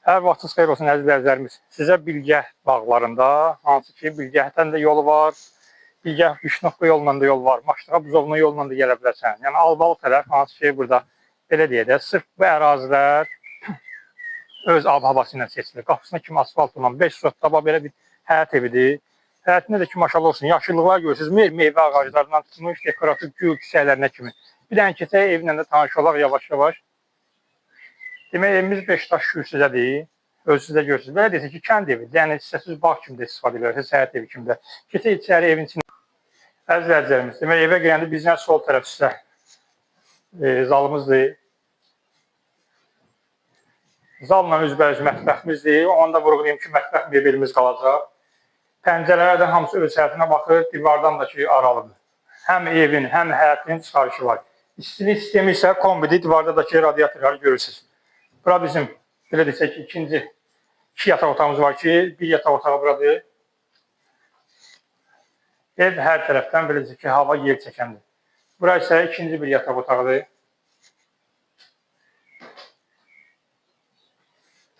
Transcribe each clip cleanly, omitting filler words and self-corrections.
Hər vaxtınız xeyir olsun əziz izləyicilərimiz. Sizə Bilgə bağlarında, hansı ki Bilgəhdən də yolu var, Bilgə Vişnovka yolla da yol var, Maşdığa Buzovna yolla da gələ bilərsən. Yəni Albalı tərəf, hansı ki burada belə deyək də, sırf bu ərazilər öz ab-havası ilə seçilir. Qapısına kimi asfalt olan 5 sot daba belə bir həyət evidir. Həyətində də ki maşallah olsun, yaşıllıqlar görürsünüz, meyvə ağaclarından tutmuş, dekorativ gül çiçəklərinə kimi. Bir dənə keçək evlə də tanış olaq yavaş-yavaş. Demək evimiz Beşdaş kürsüdədir. Özünüz də görürsünüz. Belə desək ki, kənd evi, yəni hissəsiz bağ kimi də istifadə edilərsiniz, həyət evi kimi də. Keçək içəri evin içinə. Əziz izləyicilərimiz, demək evə girəndə bizdən sol tərəf sizə zalımızdır. Zalla üzbəüz mətbəximizdir. Onu da vurğulayım ki, mətbəx mebelimiz qalacaq. Pəncərələr də hamısı öz həyətinə baxır, divardan da ki aralıdır. Həm evin, həm həyətin çıxarışı var. İstilik sistemi isə kombidir, divarda da ki radiatorları görürsünüz. Bura bizim, belə desək ki, iki yataq otağımız var ki, bir yataq otağı buradır. Ev hər tərəfdən belə desək ki, hava yer çəkəndir. Bura isə ikinci bir yataq otağıdır.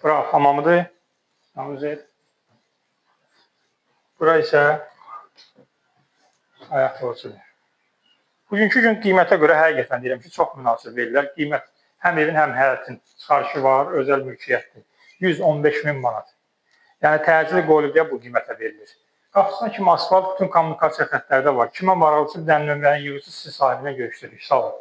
Bura hamamıdır. Sanuzel. Bura isə ayaq yolusudur. Bugünkü gün qiymətə görə həqiqətən deyirəm ki, çox münasib verirlər. Qiymət həm evin, həm həyətin çıxarışı var, özəl mülkiyyətdir. 115 min manat. Yəni təcili qoyulub deyə bu qiymətə verilir. Qapısına kimi asfalt, bütün kommunikasiya xəttləri də var. Kimə maraqlısı bir dənə nömrəni yığırsınız, sizi sahibinə görüşdürürük. Sağ olun.